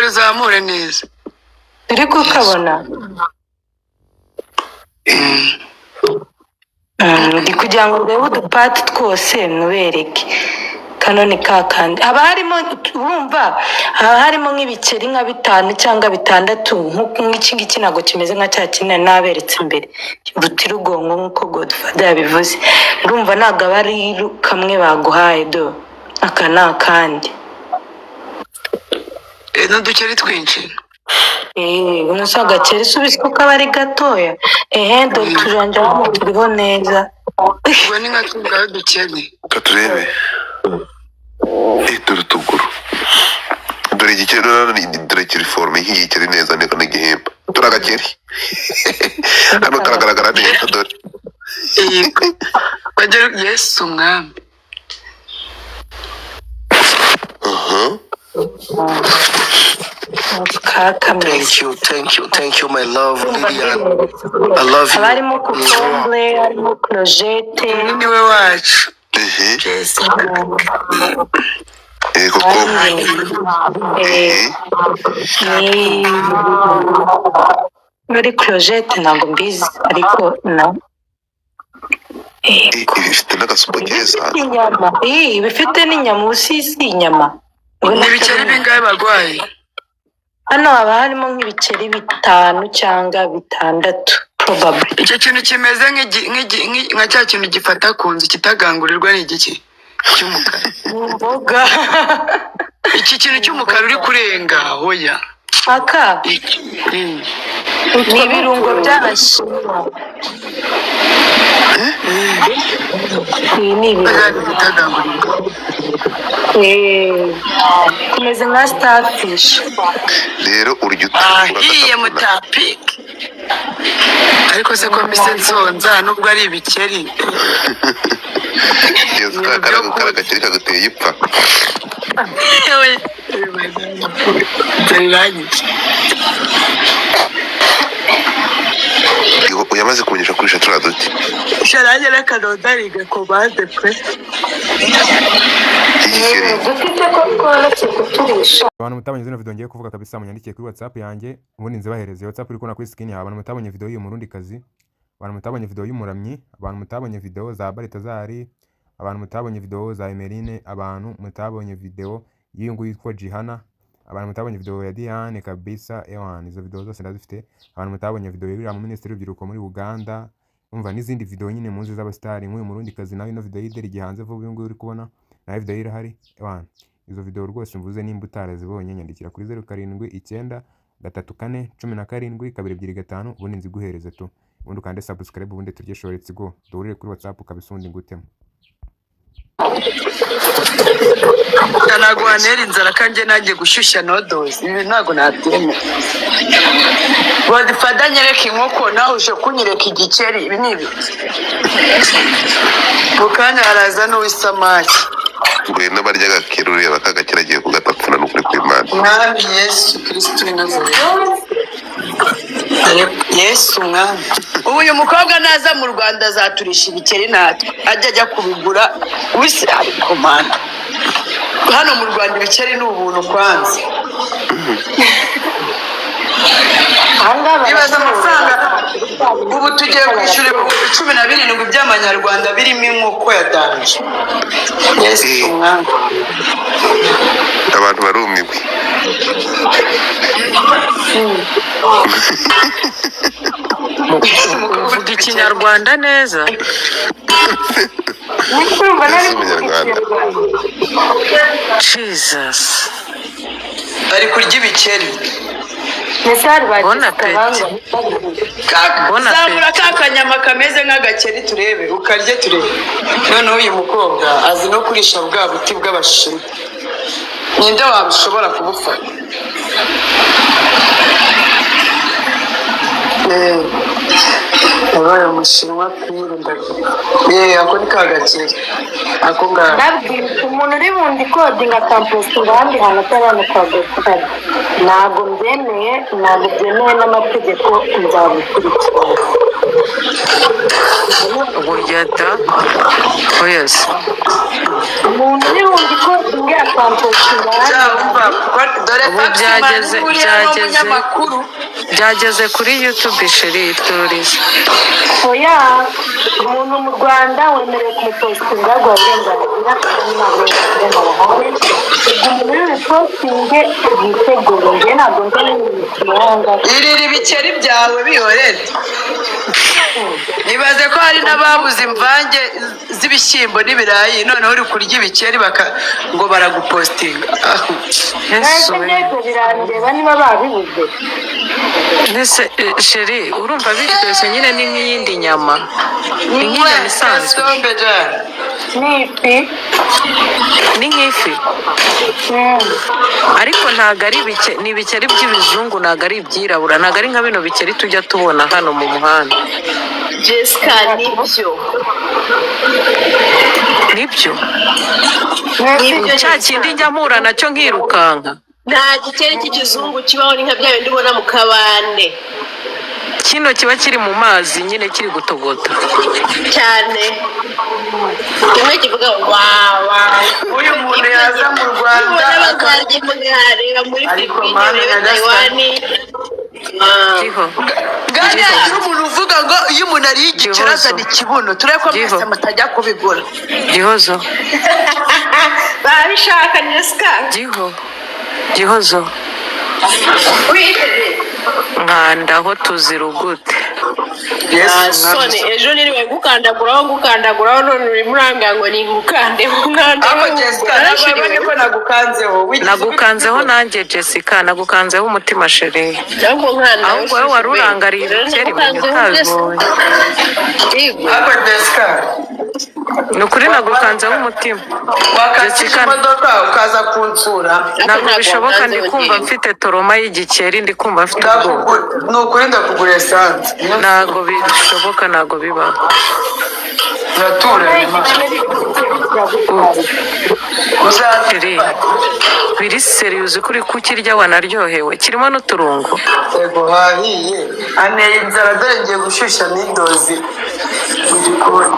Ongera uzamure neza. Turi kukabona. Ndi kugira ngo ndebe udupati twose mubereke. Kano ni kakandi haba harimo, urumva haba harimo nk'ibikeri nka bitanu cyangwa bitandatu, nk'iki ngiki ntabwo kimeze nka cya kinini naberetse imbere, uruti rugongo nk'uko Godfather yabivuze. Urumva ntabwo aba ari kamwe baguhaye do, aka ni akandi. N'udukeri twinshi. Umunsi w'agakeri subiza kuko aba ari gatoya. Ehe, dore utujanja hano turiho neza. Ubwo ni nka tungahe udukeri? Reka turebe. Dore utuguru, dore igikeri, dore kiri forme nk'igikeri neza neza n'igihimba. Dore agakeri hano karagaragara neza, dore. Yego. Ongera, Yesu umwami. Kakameze. Thank you, thank you, thank you, my love, Lilian. I love Haba you. harimo kokombure, harimo korojete. Uyu ni we wacu. Jessica. Kokombure. Ni muri korojete ntabwo mbizi, ariko na Ifite n'agasupu keza. Inyama, ibifite n'inyama, ubu si inyama. Ni ibikeri bingahe barwaye? Hano haba harimo nk'ibikeri bitanu cyangwa bitandatu probably. Icyo kintu kimeze nka cya kintu gifata ku nzu kitagangurirwa ni igiki cy'umukara? Imboga. Iki kintu cy'umukara uri kurenga, hoya. Aka Iki. Ni ibirungo by'abashinwa. Iyi ni ibirungo. Kitagangurirwa. Kumeze nka starfish. Rero urya Ahiye ugatapfuna. Mutapike, ariko se ko mise nsonza nubwo ari ibikeri? Yesu, kariya gakeri kaguteye ipfa. Yewe, dore iranyica. Yamaze kumenyesha kurisha turiya duti. Sharage n'akanodariga komande pe. Igikeri. Dufite ko tworoshye kuturisha. Abantu mutabonye zino video ngiye kuvuga kabisa, munyandikiye kuri WhatsApp yanjye, ubundi nzibahereze. WhatsApp uri kubona kuri screen yawe. Abantu mutabonye video y'uyu Murundikazi, abantu mutabonye video y'umuramyi, abantu mutabonye video za Baritazari, abantu mutabonye video za Emeline, abantu mutabonye video y'uyu nguyu yitwa Jihana, abantu mutabonye video ya Diane kabisa, ewan izo video zose ndazifite. Abantu mutabonye video y'uriya minisitiri w'urubyiruko muri Uganda, umva n'izindi video nyine muzi z'abasitari nk'uyu Murundikazi, nawe ino video y'ideri gihanze vuba uyu nguyu uri kubona, nawe video ye irahari. Ewan izo video rwose mvuze, nimba utarazibonye, nyandikira kuri 0793417225, ubundi nziguhereze tu, ubundi ukande subscribe, ubundi turye show. Let's go, duhurire kuri WhatsApp kabisa, ubundi ngutemo. Ntabwo wantera inzara kanjye nanjye gushyushya nodozi, ibi ntabwo nabyemera. Godfather, nyereka inkoko, nawe uje kunyereka igikeri, ibi ni ibi. Mu kanya haraza n'uw'isamaki. Ngwino barya agakeri, ureba ko agakeri agiye kugatapfuna n'ukuri kw'Imana. Mwami Yesu Kristo w'i Nazareti. Yesu mwami, ubu uyu mukobwa naza mu Rwanda azaturisha ibikeri natwe ajya kubigura wese, ariko mana, hano mu Rwanda ibikeri ni ubuntu kwanza. Ahangaha. Ibaza amafaranga ubu tugiye kwishyura 17,000 by'amanyarwanda birimo inkoko ya danje. Yesu umwami. Abantu barumiwe. Uvuga ikinyarwanda neza. Urumva nari Yesu umunyarwanda. Jesus. Bari kurya ibikeri. Mbese hari ba Bon Jessica appétit. banga. Bon Zamura appétit. ka kanyama kameze nk'agakeri turebe, ukarye turebe. Noneho uyu mukobwa azi no kurisha bwa buti bw'abashinwa, ninde wabishobora kubufata? Yabaye umushinwa pire ndavuga. Ako ni ka gakeri ako ngako. Nabwiye umuntu uri bundi kodinga akampostinga ahandi hantu atari hano kwa Godfather, ntabwo mbyemeye, ntabwo byemewe n'amategeko, nzabikurikirana. Oya da, oya se. Umuntu n'ubundi ko imbwa kwampostinga. Byumva, dore Ubu Faxman byageze buriya ni byageze umunyamakuru. Byageze kuri YouTube, chérie, iturize. Oya, umuntu mu Rwanda wemerewe kumupostinga, aguha uburenganzira, nta burenganzira bahawe. Ubwo umuntu uri bupostinge yitegure, njye ntabwo nzi n'imikino wanga. Irira ibikeri byawe, bihorere. Nibaze ko hari n'ababuze imvange z'ibishyimbo n'ibirayi, noneho uri kurya ibikeri baka ngo baragupostinga. Yesu Nahise we. Ndebye birandeba niba babibuze. Mbese chérie, urumva biryoshye nyine, ni nk'iyindi nyama, ni nk'inyama isanzwe. Sombe jana. Ni ifi. Ni nk'ifi. Ariko ntabwo ari ibike, ni ibikeri by'ibizungu, ntabwo ari ibyirabura, ntabwo ari nka bino bikeri tujya tubona hano mu muhanda. Jessica, nibyo. Nibyo. Nibyo. Cya kindi njya mpura nacyo nkirukanka. Nta gikeri cy'ikizungu kibaho, ni nka bya bindi ubona mu kabande. Kino kiba kiri mu mazi nyine kiri gutogota. Cyane, kimwe kivuga wa wa. Uyu muntu yaza mu Rwanda Nubona bazarya imbwa, reba muri Ariko Filipine, mana urebe nyagasani. Tayiwani. Ah. Giho. Gani hagira umuntu uvuga ngo iyo umuntu ariye igikeri Gihozo. azana ikibuno, turebe ko Giho. mwese mutajya kubigura. Gihozo. Barabishaka, Jessica. Giho, Gihozo. Nkandaho tuzirugute. Yesu. Soni, ejo niriwe ngukandaguraho, ngukandaguraho, none urimo urambwira ngo ningukandeho, nkandeho. Ariko Jessica, ntabwo wabonye ko nagukanzeho. Wigeze Nagukanzeho nanjye, Jessica, nagukanzeho umutima, chérie. Ahubwo nkandaho. Ahubwo wowe wari urangariye ibikeri, menya utabibonye. Ariko Jessica, Ni ukuri, nagukanzeho umutima. wakakisha Jessica. imodoka ukaza kunsura. Ntabwo bishoboka, ndi kumva mfite trauma y'igikeri, ndi kumva mfite ubwoba. Ni ukuri, ndakugura essence. Ntabwo bishoboka, ntabwo bibaho. Turaturanye. Uzaze. Chérie, biri sérieux, uzi ko uri kukirya wanaryohewe, kirimo n'uturungo. Yego, hahiye, anteye inzara, dore ngiye gushyushya n'indozi mu gikoni.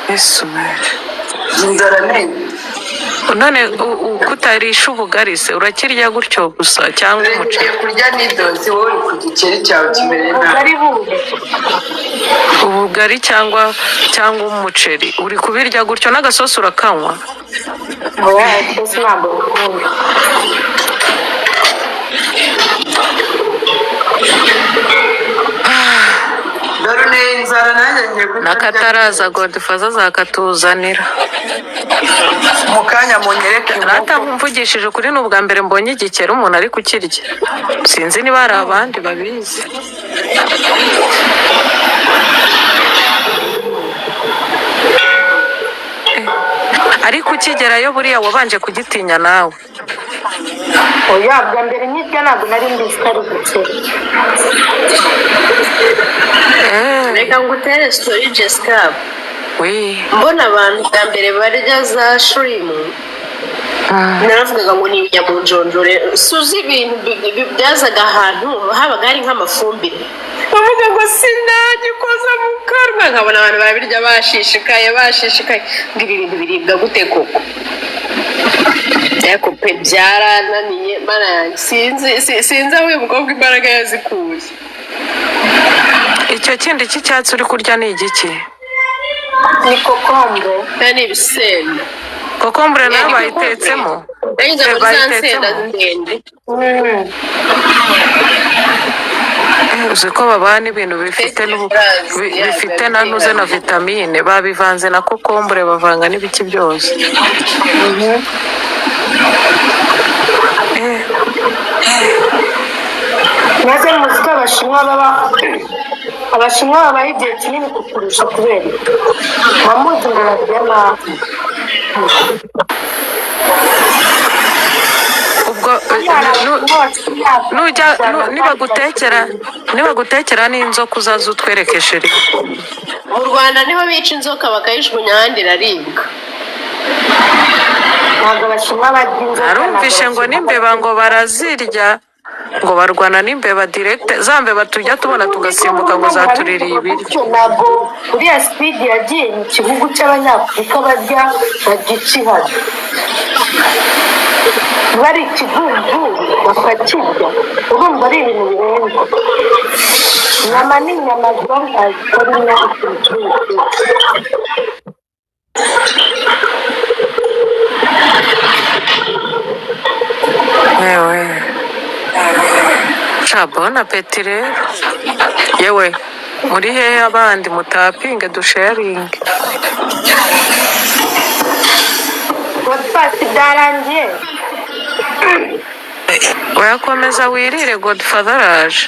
Yesu we. Inzara ni None kutarisha ubugari se, urakirya gutyo gusa cyangwa Dore umuceri? ngiye kurya n'indozi, wowe uri ku gikeri cyawe kimereye nabi. Ubugari buhe? Ubugari cyangwa umuceri, uri kubirya gutyo n'agasosi urakanywa? Oya, twese ntabwo bikunda. Dore uneye inzara, nanjye ngiye kurya. N'akataraza Godfather azakatuzanira. Mu kanya munyereke Rata, inkoko. mvugishije ukuri, ni ubwa mbere mbonye igikeri umuntu ari kukirya. Sinzi niba hari abandi babizi. Ariko ukigerayo buriya wabanje kugitinya nawe? Oya, bwa mbere nkirya ntabwo nari mbizi ko ari igikeri. Reka ngutere story, Jessica. We. Mbona abantu bwa mbere barya za shrimp, naravugaga ngo ni ibinyamunjonjore. Suzi ibintu byazaga ahantu habaga hari nk'amafumbire, bavuga ngo sinagikoza mu kanwa, nkabona abantu barabirya bashishikaye, bashishikaye, ngo ibi bintu biribwa gute koko? Ariko pe, byarananiye, mana yanjye. Sinzi sinzi aho uyu mukobwa imbaraga yazikuye. Icyo kindi cy'icyatsi uri kurya ni igiki? Ni concombre. Aya ni ibisenda. Concombre nayo bayitetsemo? Yanyuze muri za nsenda Bayitetsemo? ndende. Uzi ko babana ibintu bifite bifite na nuze na vitamine, babivanze na concombre, bavanga n'ibiki byose. Maze muzi ko Abashinwa babaho igihe kinini kukurusha kubera iki? Muba muzi ngo barya nabi. Ubwo nujya nibagutekera n'inzoka, uzaze utwereke, chérie. Mu Rwanda niho bica inzoka bakayijugunya, ahandi iraribwa. Ntabwo Abashinwa barya inzoka. Narumvishe ngo n'imbeba ngo barazirya. Ngo barwana n'imbeba direct, za mbeba tujya tubona tugasimbuka ngo zatuririye ibiryo. Gutyo ntabwo uriya Speed yagiye mu gihugu cy'Abanyafurika barya bagica ihari, bari ikivumvu bakakirya. Urumva ari ibintu birenze. Inyama ni inyama, ziba zitari inyama. Ikintu. Yewe sha, bon appétit rero. Yewe, muri hehe abandi? Mutapinge, dusharinge. Godfasi byarangiye. Oyakomeza wirire, Godfather araje.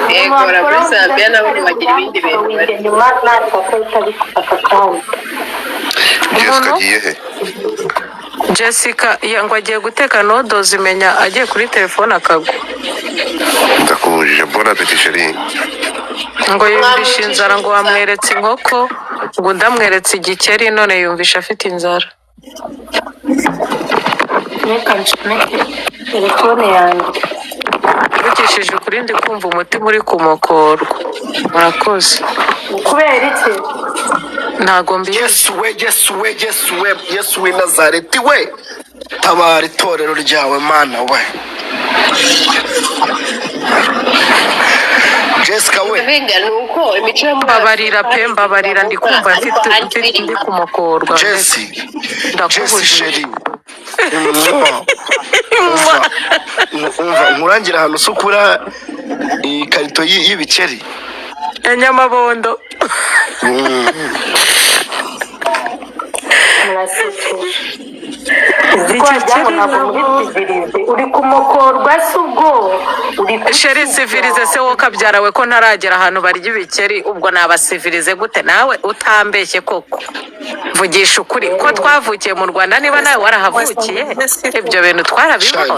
Yego, muri Zambia nabo bagira ibindi bintu barya. Nyuma nashaka utabifata aka kanya. Jessica Umuntu agiye he? Jessica ngo agiye guteka nodozi, imenya agiye kuri telefone akagwa. Ndakubujije. Bon appétit, chérie. Ngo yumvishe inzara, ngo wamweretse inkoko, ngo undi amweretse igikeri, none yumvishe afite inzara. Reka ncomeke telefone yanjye. Mvugishije ukuri, ndi kumva umutima uri kumokorwa. Murakoze. Kubera iki? Ntago mbizi. Yesu we, Yesu we, Yesu we, Yesu w'i Nazareti we, tabara itorero ryawe, Mana we. Jessica we. Mbega ni uko imico yo muri Mbabarira Afurika pe, mbabarira, ndi izamuka kumva ariko mfite ahandi mfite biri ndi kumokorwa mbega. Jesse, Jesse. Ndakubujije. Chérie. Mwah. Umva, umva nkurangira ahantu usukura ikarito y'ibikeri. Ya nyamabondo. Murasekeje. Uzi ko wagira ngo Igikeri ntabwo muri nabo civilisé. Uri kumokorwa si ubwo uri Chérie, kukirya. Civilisé se wowe kabyarawe ko ntaragera ahantu barya ibikeri, ubwo nabasivilize gute? Nawe utambeshye koko, vugisha ukuri ko twavukiye mu Rwanda, niba nawe warahavukiye, ibyo bintu Sha. twarabibonye.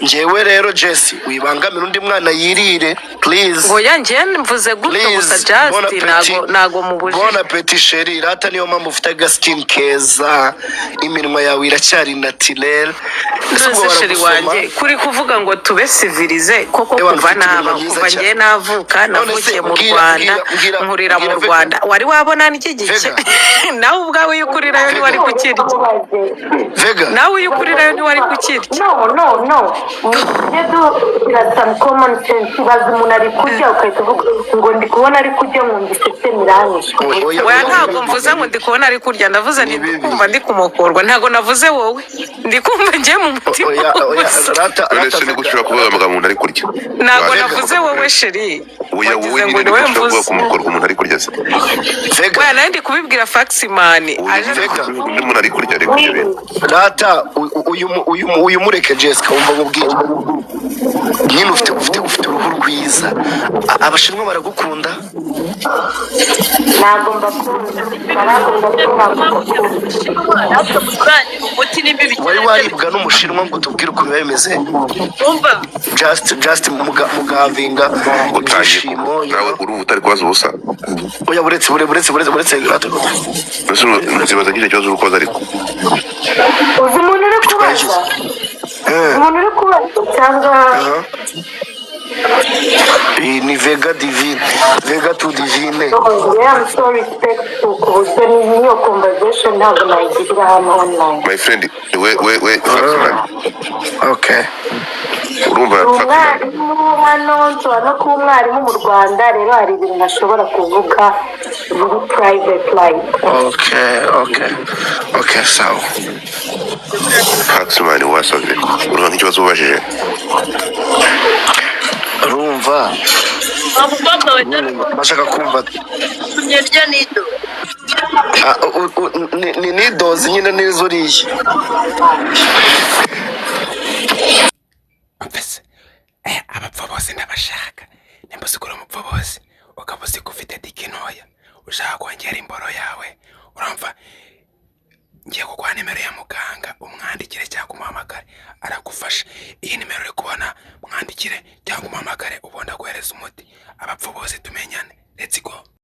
Njyewe rero Jesse, wibangamira undi mwana yirire, please. Ngo ya, njye mvuze gutyo gusa. Please, bon Just ntago appétit. ntago Bon mubujije. appétit, chérie. Rata niyo mpamvu ufite agaskin keza, iminwa yawe iracyari naturel. Ese ubwo None se chéri baragusoma? wanjye, kuri kuvuga ngo tube civilisé koko, Ewana, kuva ufite iminwa naba myiza kuva cyane. ngiye navuka, None se navukiye mu mbwira Rwanda, mbwira mbwira nkurira mu mbwira Vega. Rwanda, wari wabona n'iki gice? Vega. Nawe ubwawe iyo ukurirayo ntiwari Vega. kukirya. Vega. Nawe iyo ukurirayo ntiwari kukirya. No, no, no, mujye dugira some common sense. Ibaze umuntu ari kurya ugahita uvuga ngo ndi kubona ari kurya, nkumva isesemi iranyishe. Oya, oya. Oya. Oya. Ntabwo mvuze ngo ndi kubona ari kurya, ndavuze Ni nti bibi. kumva ndi kumokorwa. Ntabwo navuze wowe, ndi kumva ngiye mu mutima Oya, oya. gusa. Rata, None rata se ni Vega. gute ushobora kuvuga amagambo umuntu ari kurya? Ntabwo Waje navuze wowe, chérie. Oya, Wagize wowe ngo nyine ni ni wowe gute ushobora kuvuga mvuze. kumukorwa umuntu ari kurya se? Vega. Oya, nawe ndi kubibwira Faximani Oya. aje. Vega. Undi muntu ari kurya, reka ibyo bintu. Rata uyu mureke. Jessica, wumva nkubwire nyine, ufite uruhu rwiza. Abashinwa baragukunda. Ntabwo mbakunda, ntabwo mbakunda. Natwe muturangira umuti nimba ibikeri Wari aribyo waribwa n'umushinwa ngo tubwire ukuntu biba bimeze? Umva. Just mugavinga Utangiye ibyishimo you nawe know? urumva utari kubaza ubusa. Oya, buretse buretse buretse buretse rata. Mbese nzibaza nk'icyo kibazo uri kubaza ariko. Uzi umuntu uri Bitwaye kubaza? iki? Eh. Umuntu uri kubaza cyangwa? Aha. Iyi ni Vega Divine, Vega tu Divine. Oh, yeah, I'm so respectful ku buryo n'iyo conversation ntabwo nayigirira hano online. My friend, we Faxman. Okay. Urumva Ndi Faxman? umwarimu hano, nshobora no kuba umwarimu mu Rwanda. Rero hari ibintu ntashobora kuvuga biri private life. Okay, sawa. Faxman, wasaze. Urumva nk'ikibazo ubajije? Urumva Wa mukobwa we, nyine bashaka kumva. Tumye rya nido. Ah, ni nidozi nyine nizo uriye. Umvise abapfa bose ndabashaka. Nimba uzi uri umupfu bose, ukaba uzi ko ufite dick ntoya, ushaka kongera imboro yawe, urumva, ngiye kuguha nimero ya muganga, umwandikire cyangwa umuhamagare, aragufasha. Iyi nimero uri kubona, mwandikire cyangwa umuhamagare, ubundi aguhereza umuti. Abapfu bose tumenyane, let's go.